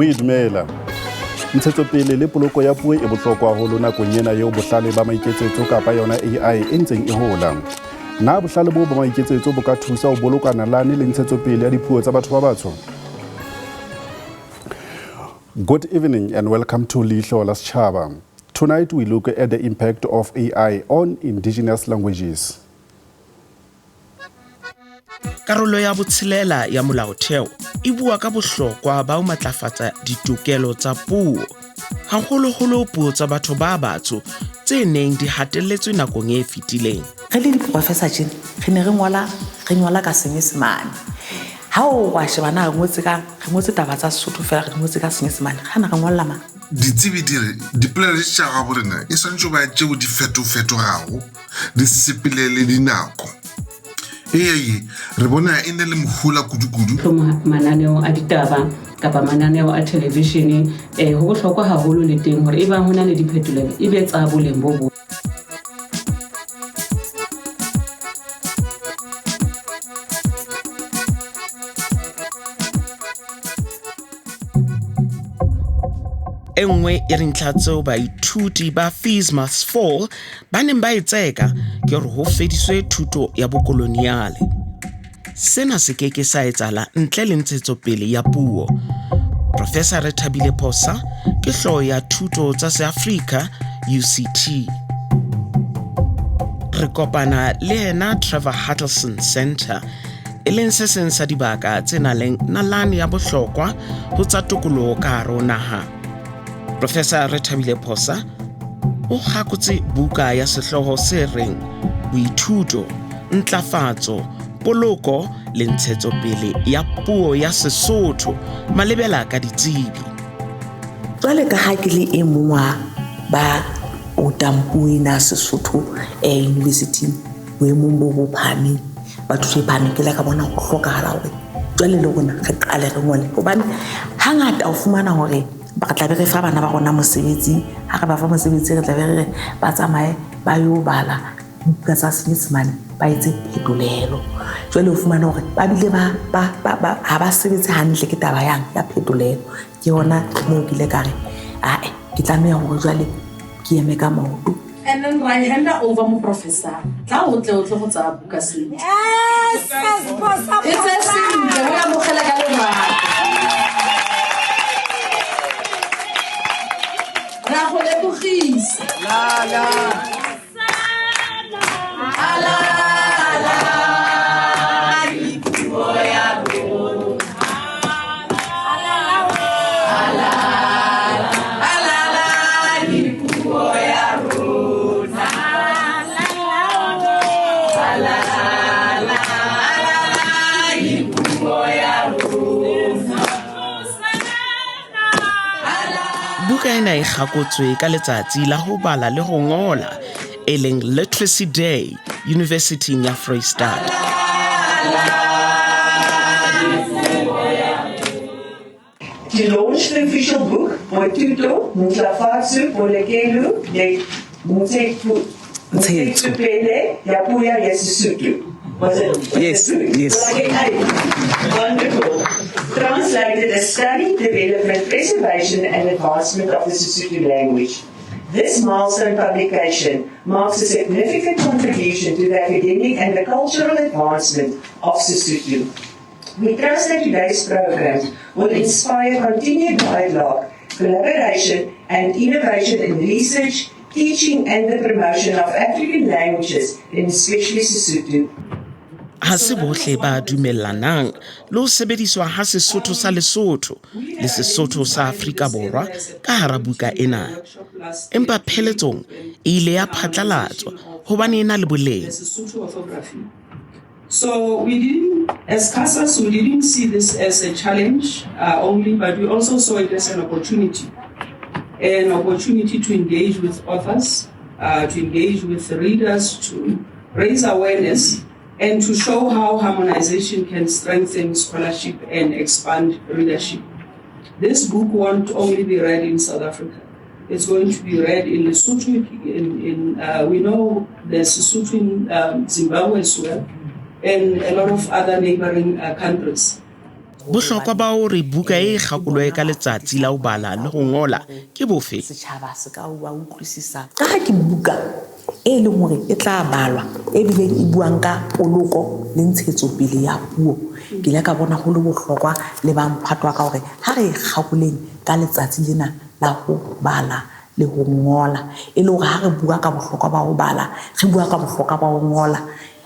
Moe dumela. Ntshetsopele le poloko ya puo e bohlokwa haholo nakong ena eo bohlale ba maiketsetso kapa yona AI e ntseng e hola. Na bohlale bo ba maiketsetso bo ka thusa ho boloka nalane le ntshetsopele ya dipuo tsa batho ba batsho? Good evening and welcome to Leihlo la Setjhaba. Tonight we look at the impact of AI on indigenous languages. Karolo ya botshelela ya Molaotheo e bua ka bohlokwa ba ho matlafatsa ditokelo tsa puo, haholoholo puo tsa batho ba batsho tse neng di hatelletswe nakong e fetileng. Re le diprofessor tjena re ne re ngola re ngola ka Senyesemane. Ha o wa sheba na re ngotse ka re ngotse taba tsa Sesotho fela re di ngotse ka Senyesemane. Re na re ngolla mang? Ditsebi di re dipolelo tše tša gabo rena e swanetše go ba tšeo di fetofetogago di sepele le dinako. Eya ye re bona e na le mohola kudukudu. Hloma mananeo a ditaba kapa mananeo a thelevishene ho bohlokwa haholo le teng hore ebang ho na le diphetolelo e be tsa boleng bo bo. E nngwe ya dintlha tseo baithuti ba Fees Must Fall ba neng ba e tseka ke hore ho fediswe thuto ya bokoloniale. Sena se ke ke sa etsahala ntle le ntshetsopele ya puo. Professor Rethabile Phosa ke hlooho ya thuto tsa Seafrika UCT. Re kopana le yena Trevor Huddleston Center e leng se seng sa dibaka tse nang le nalane ya bohlokwa ho tsa tokoloho ka hare ho naha. Professor Rethabile Phosa o gakotse buka ya sehlooho se reng Boithuto, Ntlafatso, Poloko le Ntshetsopele ya Puo ya Sesotho malebela ka ditsebi. Jwale ka ha ke le e mong wa ba rutang puo ena ya Sesotho university boemong bo bo phahameng ba thuto e phahameng, ke ile ka bona ho hlokahala hore jwale le rona re qale re ngole, hobane hangata o fumana hore re tla be re fa bana ba rona mosebetsi. Ha re ba fa mosebetsi, re tla be re re ba tsamaye ba yo bala buka tsa Senyesemane, ba etse phetolelo. Jwale o fumana hore ba bile ha ba sebetse hantle ke taba yang ya phetolelo. Ke yona moo ke ile ka re ae, ke tlameha hore jwale ke eme ka maoto. And then ra e handa over mo professor. Tla o tle o tle go tsaya buka sentle. E tseye sentle, o amogele ka lerato. Ra go lebogisa. La la. Buka ena e gakotswe ka letsatsi la ho bala le ho ngola e leng Literacy Day University ya Freistata. To launch the official book, Boithuto, Ntlafatso, Polokelo le Ntshetsopele ya Puo ya Sesotho. Was it? Yes, yes. Wonderful. Translated as Study, Development, Preservation and Advancement of the Sesotho Language. This milestone publication marks a significant contribution to the academic and the cultural advancement of Sesotho. We trust that today's program will inspire continued dialogue, collaboration and innovation in research, teaching and the promotion of African languages, and especially Sesotho. Ha se bohle ba dumellanang le ho sebediswa ha Sesotho sa Lesotho le Sesotho sa Afrika Borwa ka hara buka ena. Empa pheletsong e ile ya phatlalatswa hobane e na le boleng. So we didn't, as CASAS, we didn't see this as a challenge only, but we also saw it as an opportunity. An opportunity to engage with authors, to engage with readers, to raise awareness, and to show how harmonization can strengthen scholarship and expand readership. This book won't only be read in South Africa. It's going to be read in Lesotho, we know there's Sesotho in Zimbabwe as well, and a lot of other neighboring countries. Bohlokwa ba hore buka e kgakolohe ka letsatsi la ho bala le ho ngola ke bofe? Setjhaba se ka wa utlwisisa ka ha ke buka e leng hore e tla balwa e bileng e buang ka poloko le ntshetsopele ya puo. Ke ile ka bona ho le bohlokwa le ba mphato wa ka hore ha re e kgakoleng ka letsatsi lena la ho bala le ho ngola, e le hore ha re bua ka bohlokwa ba ho bala, re bua ka bohlokwa ba ho ngola.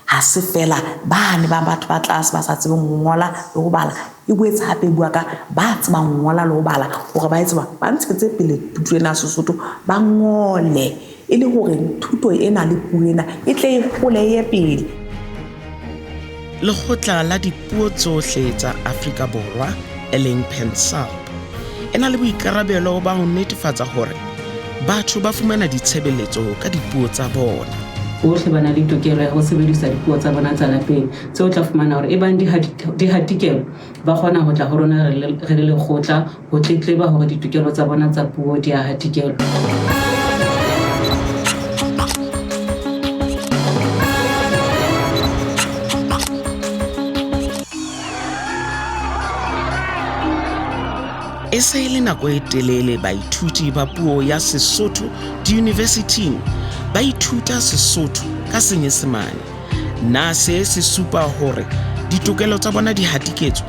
Ha se feela bane ba batho ba tlase ba sa tsebeng ho ngola le ho bala, e boetse hape e bua ka ba tsebang ho ngola le ho bala hore ba etse ba ntshetse pele thuto ena ya Sesotho, ba ngole e le hore thuto ena le puo ena e tle e hole e ye pele. Lekgotla la Dipuo Tsohle tsa Afrika Borwa e leng PanSALB e na le boikarabelo ba ho netefatsa hore batho ba fumana ditshebeletso ka dipuo tsa bona. Bohle ba na le tokelo ya ho sebedisa dipuo tsa bona tsa lapeng, tseo o tla fumana hore ebang di hatikelwa, ba kgona ho tla ho rona re le lekgotla ho tletleba hore ditokelo tsa bona tsa puo di a hatikelwa. E se e le nako e telele baithuti ba puo ya Sesotho diyunivesithing ba ithuta Sesotho ka Senyesemane. Na se se supa hore ditokelo tsa bona di hatiketswe?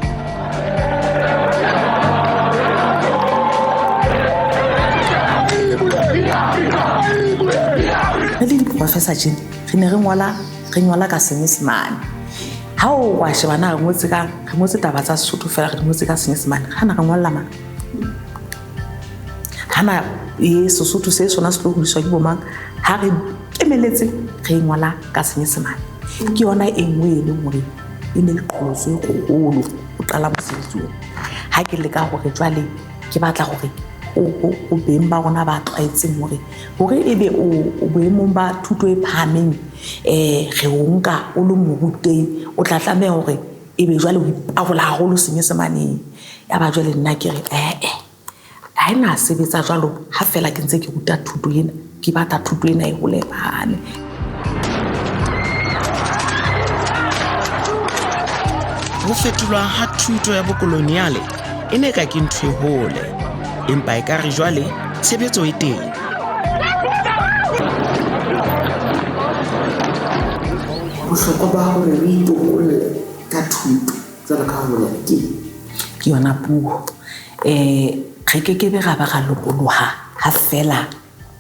Re le diprofessor tjena re ne re ngola re ngola ka Senyesemane. Ha o wa sheba na re ngotse ka re ngotse taba tsa Sesotho fela re di ngotse ka Senyesemane. Hana re ngolla mang? Hana e Sesotho se sona se tlo hodiswa ke bomang? Ha re kemeletse re e ngola ka Senyesemane. Ke yona e nngwe e leng hore e ne le qholotso e kgolo ho qala mosebetsi ona. Ha ke leka hore jwale ke batla hore ho beng ba rona ba tlwaetseng hore hore ebe o boemong ba thuto e phahameng re o nka o le morutehi, o tla tlameha hore ebe jwale o ipabola haholo Senyesemaneng. Ya ba jwale nna ke re ee, ha e na sebetsa jwalo ha fela ke ntse ke ruta thuto ena, ke batla thuto ena e hole e phahame. Ho fetolwa ha thuto ya bokoloniale e ne ka ke ntho e hole, empa e ka re jwale tshebetso e teng. Bohlokwa ba hore re itokolle ka thuto jwalo ka ho bolela ke ke yona puo. Re kekebe ra ba ra lokoloha ha fela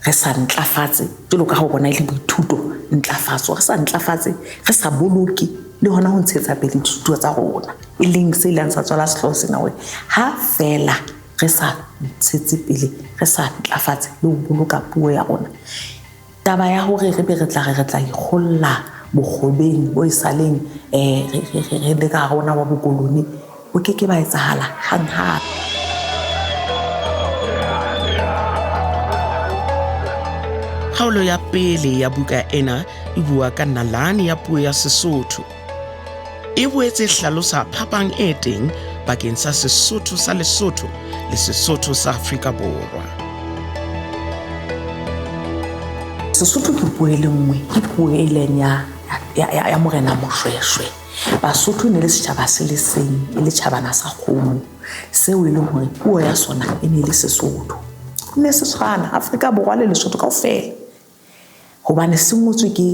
re sa ntlafatse jwalo ka ho bona e le boithuto ntlafatso, re sa ntlafatse, re sa boloke le hona ho ntshetsa pele dithuto tsa rona, e leng se ileng sa tswala sehlooho sena hore ha fela re sa ntshetse pele, re sa ntlafatse le ho boloka puo ya rona, taba ya hore re be re tla re re tla ikgolla bokgobeng bo e saleng re le ka hara ona wa bokolone bo ke ke ba etsahala hanghang. Kgaolo ya pele ya buka ena e bua ka nalane ya puo ya Sesotho. E boetse e hlalosa phapang e teng bakeng sa Sesotho sa Lesotho le Sesotho sa Afrika Borwa. Sesotho ke puo e le nngwe, ke puo e leng ya, ya, ya, ya Morena Moshweshwe. Basotho e ne le setjhaba se le seng, e le tjhabana sa kgomo, seo e leng hore puo ya sona e ne e le Sesotho. E ne se tshwana Afrika Borwa le Lesotho kaofela. Hobane se ngotswe ke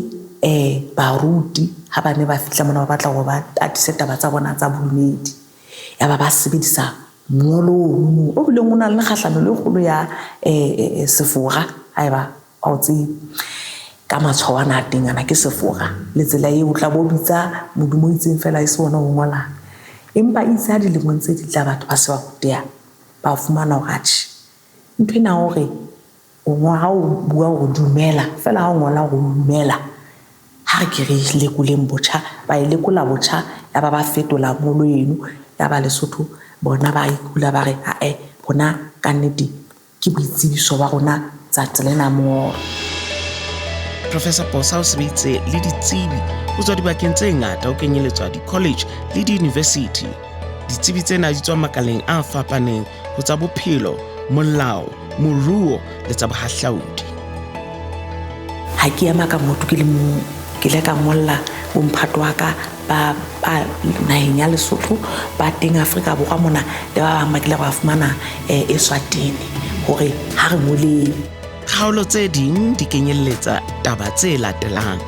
baruti ha ba ne ba fihla mona ba batla hore ba atise taba tsa bona tsa bodumedi. Yaba ba sebedisa mongolo ono o bileng o na le kgahlamelo e kgolo ya Sefora, haeba ha o tsebe. Ka matshwao ana a teng ana ke Sefora, le tsela eo o tla bo bitsa modumo o itseng feela e se ona o ngolang. Empa itse ha dilemong tse di tla batho ba se ba ruteha, ba fumana hore atjhe, ntho ena ya hore O ngola ha o bua hore dumela, feela ha o ngola hore o lumela. Ha re ke re e lekoleng botjha, ba e lekola botjha yaba ba fetola ngolo eno. Yaba Lesotho bona ba ikula ba re ae rona kannete ke boitsebiso ba rona tsatsi lena mongolo. Professor Posa o sebeditse le ditsebi ho tswa dibakeng tse ngata ho kenyeletswa di-college le di-university. Ditsebi tsena di tswa makaleng a fapaneng ho tsa bophelo, molao, moruo le tsa bohahlaudi. Ha ke ema ka motho ke le mong, ke ile ka ngolla Bomphato wa ka ba ba naheng ya Lesotho ba teng Afrika Borwa mona le ba bang ba kile ba fumana Eswatini hore ha re ngoleng. Kgaolo tse ding di kenyelletsa taba tse latelang.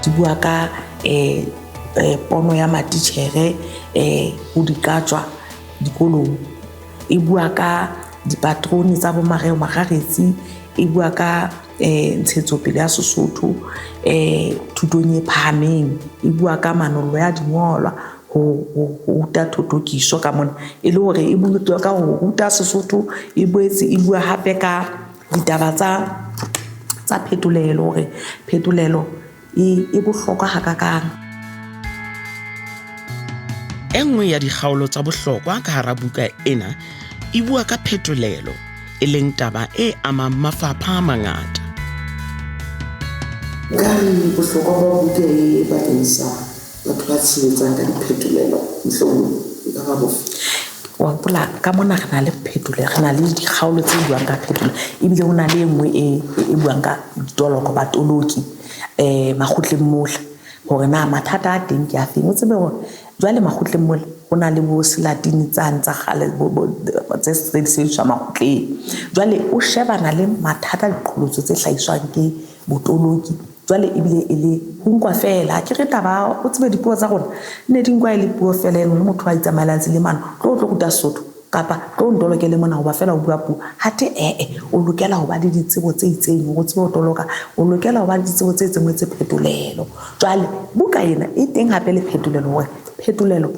Di bua ka pono ya matitjhere ho dikatswa dikolong. E bua ka dipatrone tsa bo Mareo Makgaretsi, e bua ka ntshetsopele ya Sesotho thutong e phahameng, e bua ka manollo ya dingolwa ho ruta thothokiso ka mona, e le hore e bua ka ho ruta Sesotho, e boetse e bua hape ka ditaba tsa phetolelo, hore phetolelo e bohlokwa hakakang. E nngwe ya dikgaolo tsa bohlokwa ka hara buka ena e bua ka phetolelo, e leng taba e amang mafapha a mangata. Ka re bohlokwa ba buka e bakeng sa batho ba tshehetsang ka diphetolelo mohlomong e ka ba bofe? Wa hopola ka mona re na le phetolelo, re na le dikgaolo tse buang ka phetolelo, ebile ho na le e nngwe e buang ka ditoloko, batoloki makgotleng mola, hore na mathata a teng ke afeng. O tsebe hore jwale makgotleng mola ho na le bo selatini tsane tsa kgale tse di sebediswa makgotleng. Jwale o shebana le mathata le diqholotso tse hlahiswang ke botoloki. Jwale ebile e le ho nkwa feela, ha ke re taba o tsebe dipuo tsa rona ne di nkwa e le puo feela, e le motho a itsamaelang tseleng mane, tlo o tlo ruta Sesotho kapa tlo ntolokele mona hoba feela o bua puo. Hathe ee, o lokela ho ba le ditsebo tse itseng hore o tsebe ho toloka, o lokela ho ba le ditsebo tse itseng o etse phetolelo. Jwale buka ena e teng hape le phetolelo, hore phetolelo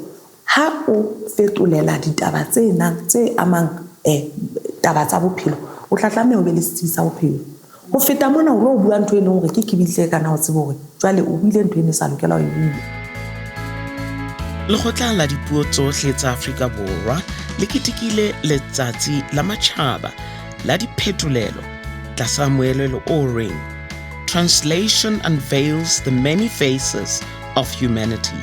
ha o fetolela ditaba tse nang tse amang taba tsa bophelo, o tla tlameha o be le setsebi sa bophelo. Ho feta mona o lo bua ntho e leng hore ke kibitle kana o tsebe hore jwale o buile ntho e ne sa lokela ho e bua. Lekgotla la Dipuo Tsohle tsa Afrika Borwa le ketekile Letsatsi la Matjhaba la Diphetolelo tlasa moelelo o reng Translation unveils the many faces of humanity.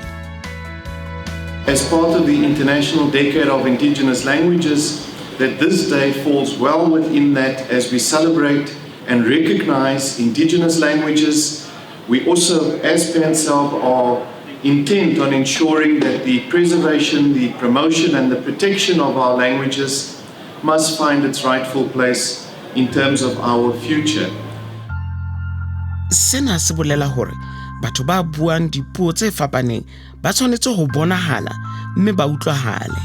As part of the International Decade of Indigenous Languages, that this day falls well within that as we celebrate and recognize indigenous languages. We also, as PanSALB, are intent on ensuring that the preservation, the promotion and the protection of our languages must find its rightful place in terms of our future. Sena se bolela hore batho ba buang dipuo tse fapaneng ba tshwanetse ho bonahala mme ba utlwahale.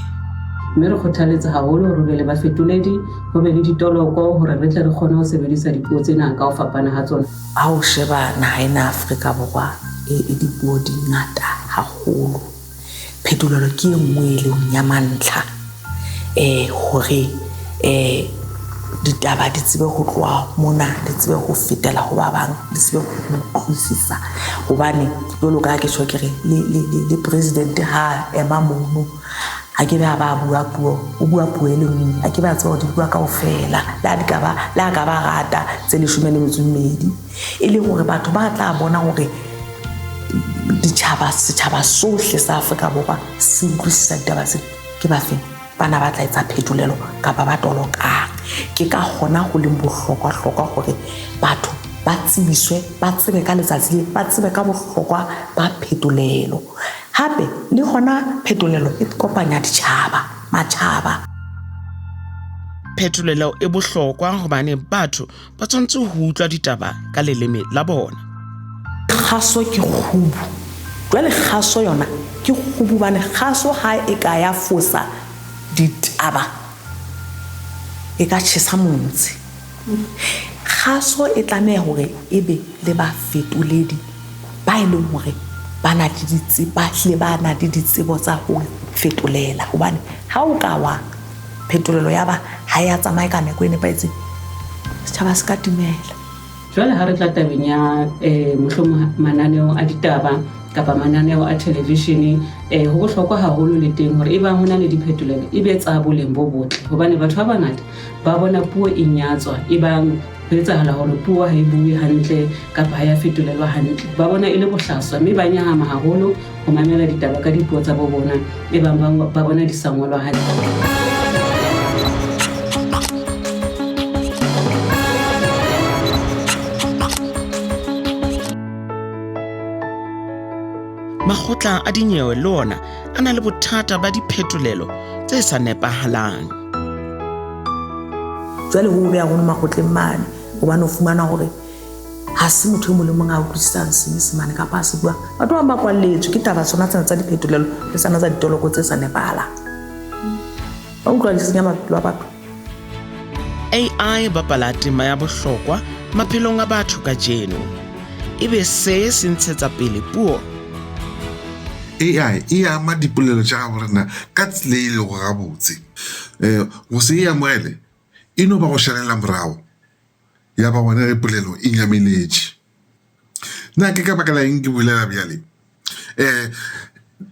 Mme re kgothaletsa haholo hore ho be le bafetoledi, ho be le ditoloko hore re tle re kgone ho sebedisa dipuo tsena ka ho fapana ha tsona. Ha o sheba naha ena Afrika Borwa e dipuo di ngata haholo. Phetolelo ke e nngwe e leng ya mantlha hore ditaba di tsebe ho tloha mona, di tsebe ho fetela ho ba bang, di tsebe ho utlwisisa. Hobane jwalo ka ha ke tjho ke re le president ha ema mono, ha ke be a ba bua puo, o bua puo e le nngwe, ha ke be a tseba hore di bua kaofela, le ha di ka ba, le ha ka ba rata tse 12. E leng hore batho ba tla bona hore ditjhaba, setjhaba sohle sa Afrika Borwa se utlwisisa ditaba tsena ke ba feng bana ba tla etsa phetolelo kapa ba tolokang. Ke ka hona ho leng bohlokwa-hlokwa hore batho ba tsebiswe, ba tsebe ka letsatsi le, ba tsebe ka bohlokwa ba phetolelo. Hape le hona phetolelo e kopanya ditjhaba, matjhaba. Phetolelo e bohlokwa hobane batho ba tshwanetse ho utlwa ditaba ka leleme la bona. Kgaso ke kgubu. Jwale kgaso yona ke kgubu hobane kgaso ha e ka ya fosa ditaba e ka tjhesa motse. Kgaso e tlameha hore e be le bafetoledi ba e leng hore ba na le ditsebo, ba hlile ba na le ditsebo tsa ho fetolela. Hobane ha o ka wa phetolelo ya ba ha ya tsamaye ka nako e nepahetseng, setjhaba se ka timela. Jwale ha re tla tabeng ya mohlomong mananeo a ditaba kapa mananeo a television, ho bohlokwa haholo le teng hore ebang ho na le diphetolelo e be tsa boleng bo botle, hobane batho ba bangata ba bona puo e nyatswa ebang ho etsahala hore puo ha e bue hantle kapa ha ya fetolelwa hantle, ba bona e le bohlaswa mme ba nyahama haholo ho mamela ditaba ka dipuo tsa bo bona ebang ba bona di sa ngolwa hantle. Makgotla a dinyewe le ona a na le bothata ba diphetolelo tse sa nepahalang. Jwale ho hobe haholo makgotleng mane hobane o fumana hore ha se motho e mong le mong a utlwisisang Senyesemane kapa a se buang. Batho ba bang ba kwalletswe ke taba tsona tsena tsa diphetolelo le tsona tsa ditoloko tse sa nepahalang. Ba utlwa di senya maphelo a batho. AI e bapala tema ya bohlokwa maphelong a batho kajeno. Ebe se se ntshetsa pele puo? AI e ama dipolelo tša gabo rena ka tsela e lego gabotse. Um go se e amogele e no ba go šalela morago ya ba gona ge polelo e nyameletše. Na ke ka baka la eng ke bolela bjale? Um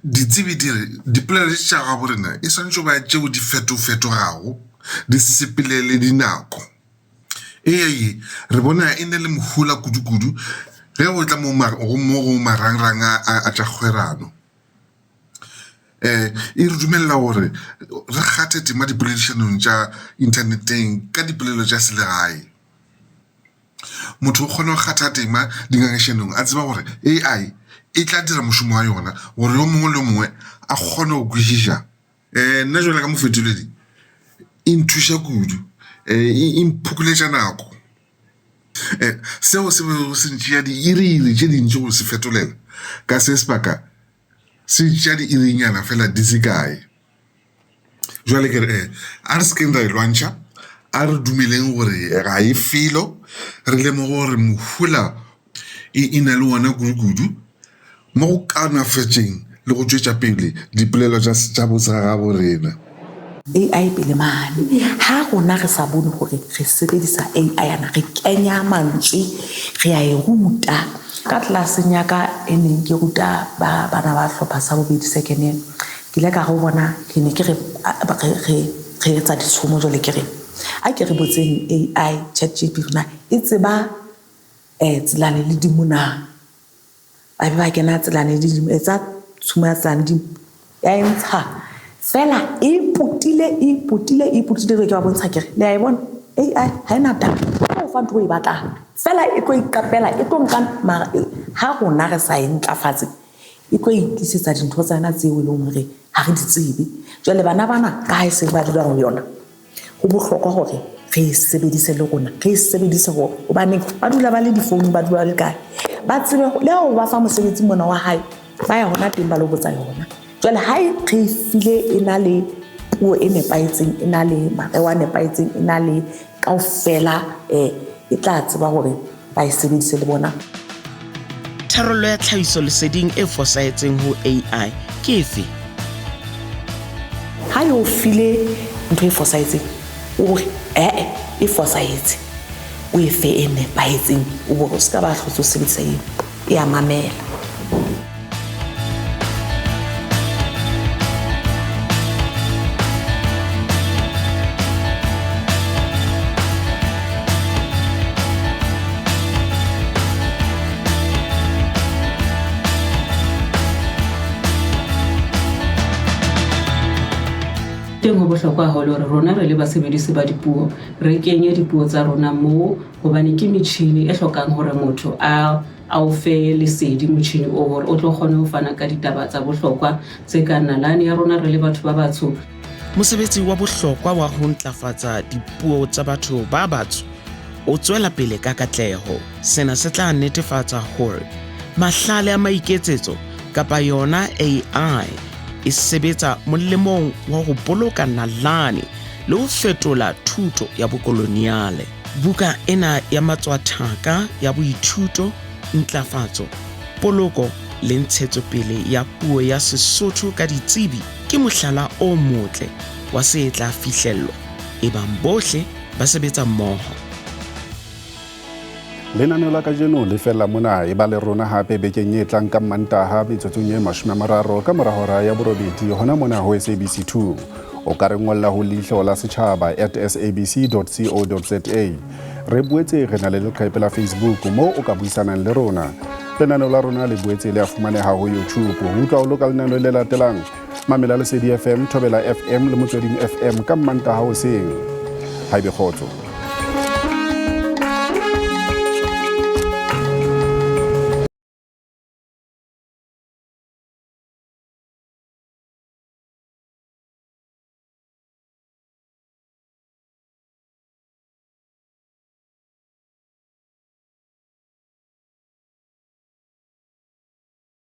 ditsebi di re dipolelo tša gabo rena e swanetše go ba tšeo di feto-fetogago di sepele le dinako. Ee, re bona e na le mohola kudu-kudu ge go tla mo go marangrang a tša kgwerano. Um e re dumelela gore re kgathe tema dipoledišanong tša inthaneteng ka dipolelo tša selegae. Motho o kgona go kgatha tema dingangišanong a tseba gore A_I e tla dira mošomo wa yona gore yo mongwe le yo mongwe a kgone go kwešiša. Um nna jwalo ka mofetoledi e nthuša kudu, e mphokoletša nako. Um seo se bego se ntšea diiri-iri tše dintši go se fetolela ka se sebaka se tšea diirinyana fela di se kae. Jwale ke re a re se keng ra e lwantšha, a re dumeleng gore ga e felo, re lemoge gore mohola e na le wona kudu-kudu mo go kaonafetšeng le go tšwetša pele dipolelo tša botse ga gabo rena. AI pele mane. Ha rona re sa bone hore re sebedisa AI ana, re kenya mantswe, re a e ruta. Ka tlelaseng ya ka e neng ke ruta ba bana ba hlopha sa bobedi second year, ke ile ka re ho bona, ke ne ke re re re etsa ditshomo jwale ke re, a ke re botseng AI, ChatGPT na e tseba Tselane le dimo na? Ba be ba kena Tselane le dimo, etsa tshomo ya Tselane dimo, ya e ntsha fela e potile, e potile, e potile. Jwale ke ba bontsha ke re, le a e bona A_I ha e na taba, e tlo o fa ntho o e batlang fela, e tlo iqapela, e tlo nka mara ha rona re sa e ntlafatse, e tlo itlisetsa dintho tsa yona tseo e leng hore ha re di tsebe. Jwale bana bana ka ha e se ba dula ho yona, Ho bohlokwa hore re e sebedise le rona, re e sebedise hore hobaneng ba dula ba le difounung, ba dula ba le kae, ba tsebe le ha o ba fa mosebetsi mona wa hae, ba ya hona teng ba lo botsa yona. Jwale ha e re e file e na le puo e nepahetseng, e na le mareo a nepahetseng, e na le kaofela um e tla tseba hore ba e sebedise le bona. Tharollo ya tlhahisoleseding e fosahetseng ho AI ke efe? Ha e o file ntho e fosahetseng, o re ee e fosahetse, o e fe e nepahetseng, o bore o se ka ba hlotse o sebedisa eo, e a mamela. Teng ho bohlokwa haholo hore rona re le basebedisi ba dipuo re kenye dipuo tsa rona moo, hobane ke metjhini e hlokang hore motho a a o fe lesedi motjhini o hore o tlo kgone ho fana ka ditaba tsa bohlokwa tse kang nalane ya rona re le batho ba batsho. Mosebetsi wa bohlokwa wa ho ntlafatsa dipuo tsa batho ba batsho o tswela pele ka katleho. Sena se tla netefatsa hore mahlale a maiketsetso kapa yona AI e sebetsa molemong wa ho boloka nalane le ho fetola thuto ya bokoloniale. Buka ena ya matswathaka ya boithuto, ntlafatso, poloko le ntshetsopele ya puo ya Sesotho ka ditsebi ke mohlala o motle wa se tla fihlellwa ebang bohle ba sebetsa mmoho. Lenaneo la kajeno le fella mona. E ba le rona hape bekeng e tlang ka Mmantaha metsotsong e 30 ka mora hora ya borobedi hona mona ho SABC 2. O ka re ngolla ho leihlo la setjhaba at sabc.co.za. Re boetse re na le leqephe la Facebook moo o ka buisanang le rona. Lenaneo la rona le boetse le a fumaneha ho YouTube. Ho utlwa o loka lenaneo le latelang, mamela Lesedi FM, Thobela FM le Motsweding FM ka Mmantaha hoseng. Haebe kgotso.